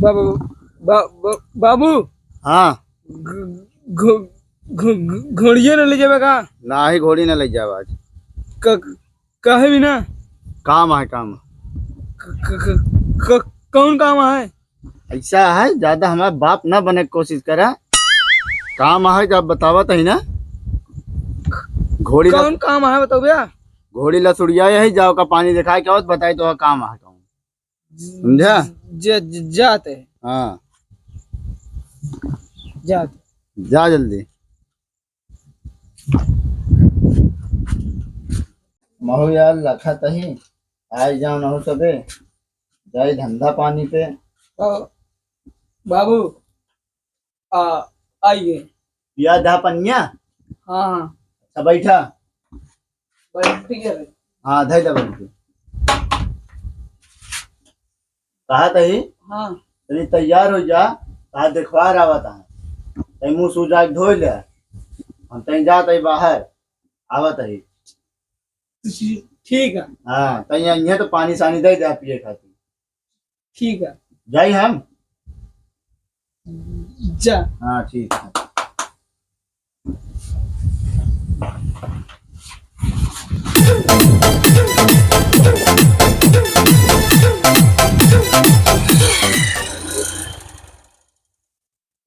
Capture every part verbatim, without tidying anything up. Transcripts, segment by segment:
बाबू, बा-, बा-, बाबू। हाँ। घ-, घ-, घ-, घ-, घोड़िया न ले जाबे का? नाही, घोड़ी न ले जाब आज। क-, काहे भी ना? काम है, काम। क-, क-, क-, क-, कौन काम है? ऐसा है, ज्यादा हमारा बाप ना बने के कोशिश करा। काम है, जब बतावत ही ना। घोड़ी ला कौन काम है, बताओ भैया? घोड़ी लसुड़िया यही जाओ का पानी दिखाए के आवत, बताई तो काम है कौन। समझा? ज-, ज-, जाते। हाँ। जाते। जा जल्दी। महू यार लखत ही, आइ जाओ नहु सबे, जाई धंधा पानी पे। ओ, बाबू, आ, आइए। पिया दा पनिया? हाँ, हाँ। अच्छा, बैठा। बैठ, ठीक है भाई। हाँ, धै दा बैठ। कहा तही? हाँ। तनी तैयार हो जा, कहा देखवार आवत है। तई मुँह सूजा के धोइ ले। हम तई जात है बाहर, आवत है। ठीक है। हाँ, तई यहाँ तो पानी सानी दे दे पिए खातिर। ठीक है। जाई हम? जा। हाँ, ठीक है।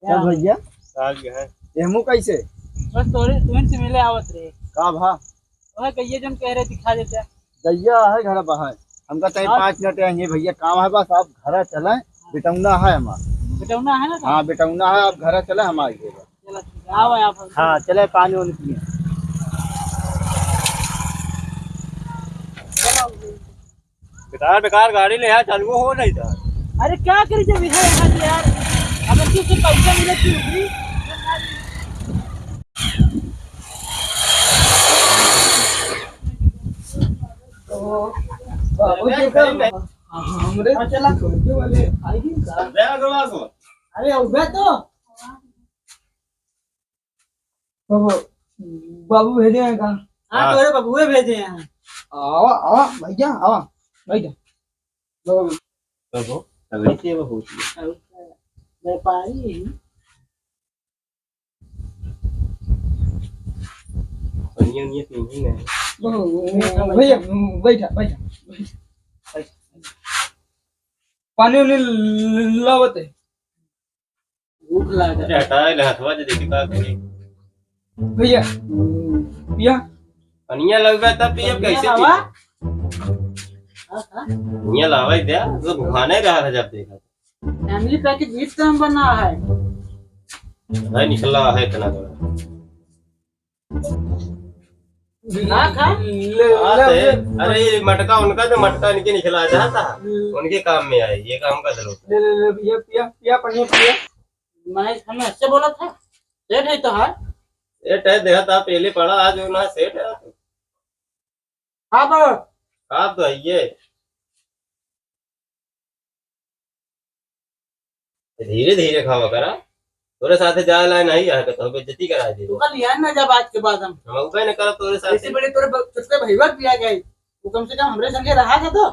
क्या भैया? आ गया है। एहमू कैसे? बस तोरे, तुमन से मिले आवत रहे। का भा? वह कहिए जन कह रहे दिखा देते। दैया है घर बाहर। हमका चाहे और? पाँच मिनट है, ये भैया काम है, बस आप घर चलें, बिटौना है हमार। बिटौना है ना? हाँ, बिटौना है, आप घर चलें, हम आइए बस। चलो ठीक है, आओ यहाँ पर। हाँ, चले पानी वानी पिए। चलो। बेकार, बेकार गाड़ी ले यार, चालू हो नहीं था। अरे क्या करी जब इधर यहाँ से यार, अगर किसी पैसा मिले तो भी। ओ, बाबू जी का, हमरे हाँ, चला। छोटे वाले आइए का? अरे, उबे तो। बाबू, बाबू भेजे हैं का? हाँ, हाँ। तोरे बबुए भेजे हैं। आवा, आवा, भैया, आवा, बैठ जा। बाबू। बाबू, तगड़ी से वो होती है। व्यापारी है। बढ़िया, बढ़िया पेंटिंग है। बाबू, भैया, बैठा, बैठा, बैठा। पानी उनी लावत है। भूख लाग अरे हटा ले हथवा जे देखी का करी। भैया, भैया। पनिया लगबे तब पियब, कैसे पियब? हाँ, हाँ। पनिया लावे दे, तो भुखाने रहा है जब देखा। फैमिली पैक बीस ग्राम बना है। भाई निकला है इतना बड़ा। ना खा। ले, हाँ, ले, तो, ले। अरे, ये मटका उनका तो मटका इनके निकला जाता, उनके काम में आए, ये काम का जरूरत है। ले, ले, ले, पिया, पिया, पिया, पनिया पिया। मैं, हमें ऐसे बोला था, सेठ है तो है। सेठ है, देखा था, पहले पड़ा, आज वो ना सेठ है। हाँ, तो। हाँ, तो है ये। धीरे धीरे खावा करा। तोरे साथे जाए ला नहीं है, तो बेइज्जती करा दे। तू कल यार ना जब आज के बाद हम। हम उपाय न करब तोरे साथे। ऐसे बड़े तोरे ब-, छोटके भईवा भी आ गए। वो कम से कम हमरे संगे रहा था तो।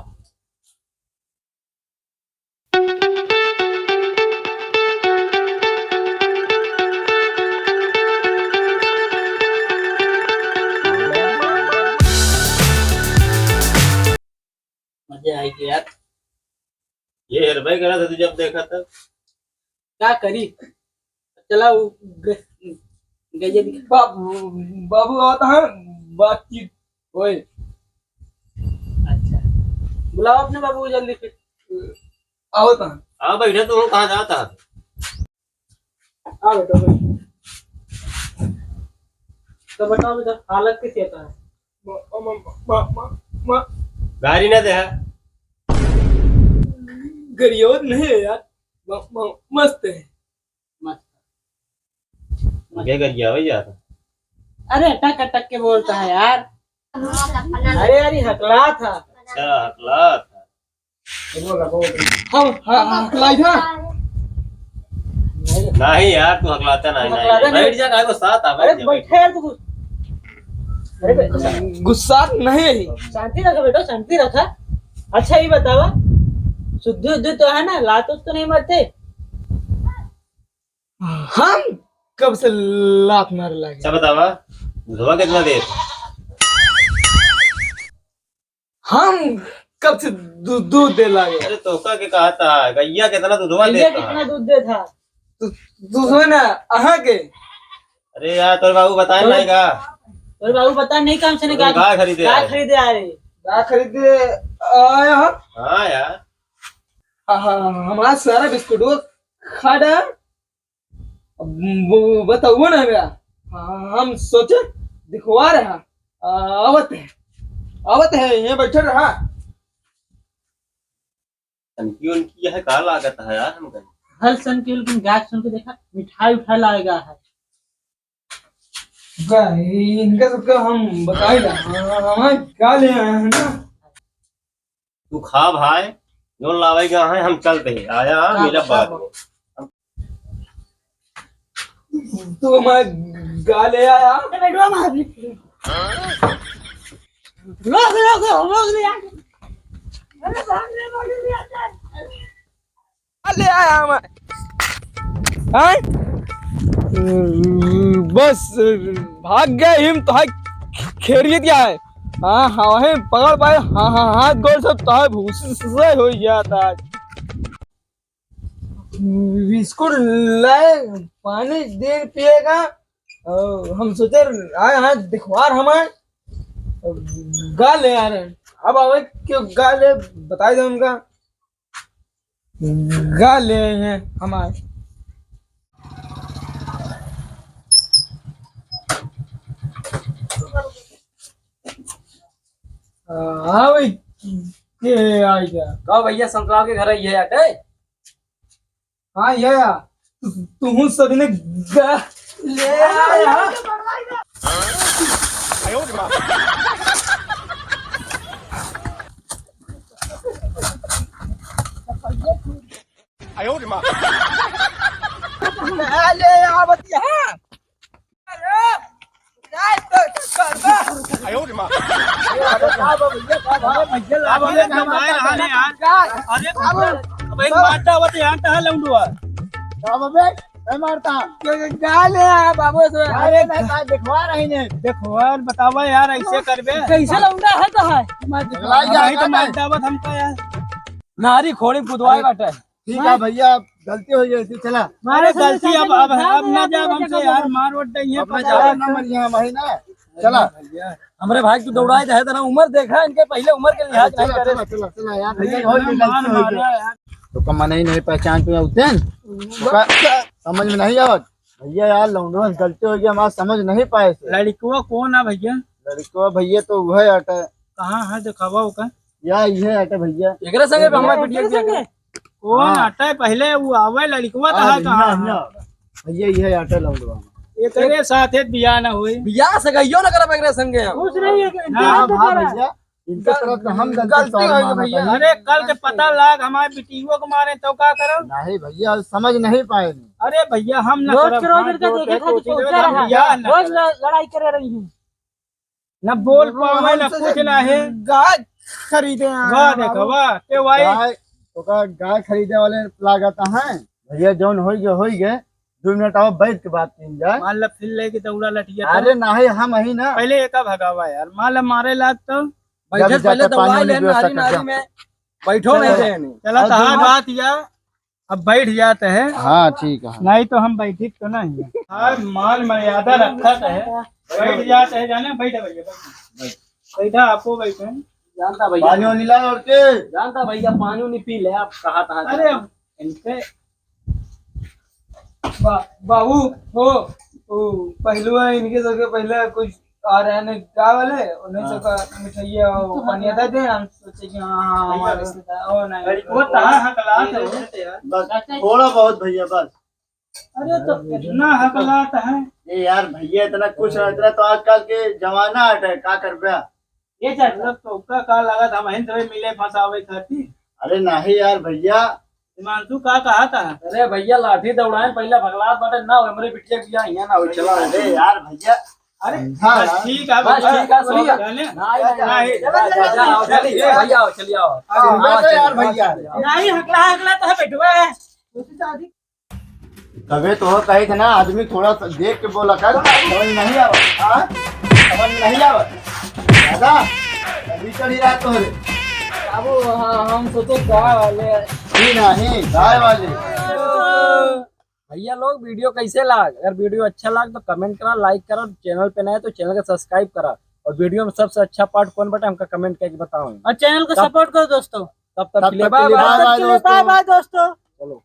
मजा आएगी यार। ये हेर भाई करा था तू जब देखा था। का करी? चला वो ग-, गइया दिखा। बाबू, बाबू आवत है, बातचीत होए। अच्छा, बुलाओ अपने बाबू को जल्दी फिर। आवत है। हाँ बैठा, तू कहाँ जाता? आ बेटा, बैठ। तो बताओ बेटा, हालत कैसी है तुम्हारी? म-, म-, म-, म-, म-, म-, गाड़ी ना दे है। गरियावत नहीं है यार, म-, म-, मस्त है। मस्त। क्या गरियावे यार? अरे अटक अटक के बोलता है यार। अरे यार, ये हकला था। अच्छा, हकला था। हाँ, हाँ, हाँ, लाई था। नहीं यार, तू हकलाता नहीं, नहीं, हकलाता नहीं। बैठ जा, काहे को साथ आ, अरे बैठ जा, बैठ। बैठे यार तू। अरे बे-, गुस्सा नहीं है। शांति रखा बेटा, शांति रखा। अच्छा, ये बतावा, शुद्धि उद्धि तो है ना, लात उत तो नहीं मारते? हम कब से लात मारे लागे? अच्छा बतावा, दूधवा कितना देत? हम कब से दू-, दूध दे लागे? अरे तोका के कहा था, गैया कितना दूधवा गैया देत कितना था? दूध देत था? तू, तू सुन ना, अहाँ के। अरे यार, तोर बाबू बताए तोर नहीं का? तोर बाबू बताए नहीं काम से नहीं तोर का? गाय खरीदे गाय आए। खरीदे आ रहे। गाय खरीदे आया हम? हाँ यार। हाँ, हाँ, हाँ, हमारा सारा बिस्कुट वो खा डाल। अब वो बताओ ना भैया। हाँ, हम सोचे दिखवा रहा। आ, आवत है, आवत है, यहाँ बैठे रहा। सनकी उनकी यह का लागत है यार हमका? हल सनकी उनकी गाय सुन के देखा, मिठाई उठाई लाएगा है। का, इनका सबका हम बताई ना, हाँ, हमारे का ले आए हैं ना। तू खा भाई, जो लावे का है, हम चलते हैं। आया, हाँ, मिला हाँ, बाद हाँ। में। तू हमारे गा ले आया। अरे बेटवा मार ले। रोक, रोक, रोक, रोक ले यार। अरे बाप रे, बाप रे, बाप रे। ले आया हम। हैं? बस भाग गए हम तो, हाय, खेरियत क्या है? हाँ, हाँ, वहीं पकड़ पाए। हाँ, हाँ, हाथ गोड़ सब तो है, भूसे से हो गया था। बिस्कुट लाए, पानी दे पिएगा। और हम सोचे आए, हाँ, दिखवार हमारे गा ले यार। अब आवे क्यों गा ले, बताई दे उनका। गा ले हैं हमारे। हाँ भाई, के आई क्या? का भैया, संतराम के घर आई है अटे? हाँ, ये आ। तू, तू हूँ सभी ने गा ले आया। अरे, का बा भैया, का बा? अब ये तो मार रहा है यार। अरे, अब एक मारता हुआ तो यहाँ कहाँ लौंडुआ? का बा बे? मैं मारता। क्या, क्या, क्या ले आया बाबू से? अरे, अरे, नहीं, का दिखवा रही ने। देखो यार, बतावा यार, ऐसे करबे। कैसे लौंडा है तो है? मैं दिखवा नहीं तो मार दावत हमका यार। नारी खोड़ी कुदवाए बाटे। ठीक है भैया, अब गलती हो गई थी, चला। अरे गलती अब, अब, अब ना जाब हमसे यार, मार वट दे, ये अब ना पता जाओ है। ना मर यहाँ भाई ना। चला। भैया, हमरे भाई की दौड़ाई रहे तना, उम्र देखा इनके, पहले उम्र के लिहाज नहीं करे। चला, चला, चला यार, भैया, भैया, बहुत गलती हो गई। तो कम नहीं, नहीं पहचान पे उतन। तो का, समझ में नहीं आवत। भैया यार, लौंडवा से गलती हो गई, हमारा समझ नहीं पाए से। लड़िकवा कौन है भैया? लड़िकवा भैया तो वह अटे। कहाँ है, दिखावा ओका। या इहे अटे भैया। एकरे संगे भी हमार बिटिया के बियाह करे। कौन हाँ। अटे? पहले वो आवे लड़िकवा हाँ, तो कहाँ है? भैया, इहे अटे लौंडवा। एकरे साथे बियाह ना होई। बियाह से गइयो ना करब एकरे संगे हम। कुछ नहीं है, ना, हाँ, हाँ, भैया, इनके तरफ तो हम गलती गलती कर हो गई माना भैया। था। अरे, कल के पता लाग हमारे बिटियो को मारे तो का करब? नहीं भैया, समझ नहीं पाए। अरे भैया, हम ना रोज करब, के रोज हाँ, इनका जो देखे है, खातिर सोची पहुंचा रहे हैं। बियाह ना रोज करब। ल-, लड़ाई करे रही है। ना बोल पावे, ना कुछ ना है। गाय खरीदे आए वाह, हैं देखो, बाबू। वाह, के वाई? गाय, ओका गाय खरीदे वाले लागत हैं। भैया, जौन होई गए, होई गए। दो मिनट आओ, बैठ के बात कीन जाए। मान ला, फिर लेके दौड़ा लठिया तो। अरे, नाही, हम अही ना। पहले एका भगावा यार, मान ला, मारे लाग तो। बैठे, जब पहले जाके दौड़ा पानी ले, में नारी, व्यवस्था कर नारी जा। में। बैठो नहीं चलो। दे नहीं। चला, अब तहार दो बात या। अब बैठ जाते हैं। हाँ, ठीक है। नहीं तो हम बैठित तो नहीं है। हाँ, मान मर्यादा रखत है। बैठ जाते हैं, जाने, बैठा भैया, बैठा। बैठा, आपको बैठे। जानता भैया। पानी वानी ला और के? जानता भैया, पानी वानी पी ले, आप कहा था। अरे, अब इनके बा-, बाबू, हो, ओ, पहलुआ इनके सबके पहले कुछ आ रहे हैं गाँव वाले, उन्हें हाँ। सबका मिठाइया और तो पानी आता दे, हम सोचे कि हाँ, हाँ, हमारे भैया। रिश्तेदार, ओ नहीं। अरे, वो कहाँ हकलात है वो? बस, थोड़ा बहुत भैया, बस। अरे, तो इतना हकलात है। ए यार, भैया, इतना कुछ ना, इतना तो आजकल के जमाना हटे, का करबे? ये चाचा, मतलब, तो का, का लागत, हम हिंद में मिले फंसावे खातिर? अरे, नहीं यार, भैया। हिमांशु, का कहा था? अरे, भैया, लाठी दौड़ाए, पहले भगलात बाटे ना, हमरे बिटिया के बियाह यहाँ ना हो, चला। अरे यार, भैया, अरे, हाँ, बस हाँ। ठीक है, बस भैया। ठीक है, सो गया। जाने? नहीं, नहीं, नहीं। नहीं। चलो, चलो, चलो, चलो, चलो, चलो। भैया आओ, चलिए आओ। अरे, आओ, बैठो यार, चलिए, भैया। चलिए, आओ। नहीं, हकला, हकला तो है, बैठवा है। तबे तो कहे थे ना, आदमी थोड़ा सा देख के बोला कर, समझ नहीं आवा, हाँ? समझ नहीं आवा। दादा, अभी चढ़ी रहा तोहरे। बाबू, हाँ, हम सोचे गाय वाले। जी नहीं, गाय वाले। भैया लोग, video कैसे लाग? अगर video अच्छा लाग तो comment करा, like करा, channel पे नए तो channel का subscribe करा, और video में सबसे अच्छा part कौन बटा हमका comment करके बताओ। और channel को तब support करो दोस्तों। तब तक तब के लिए तक के लिए bye bye। Bye bye तब तक के लिए दोस्तों। Bye bye दोस्तों। चलो।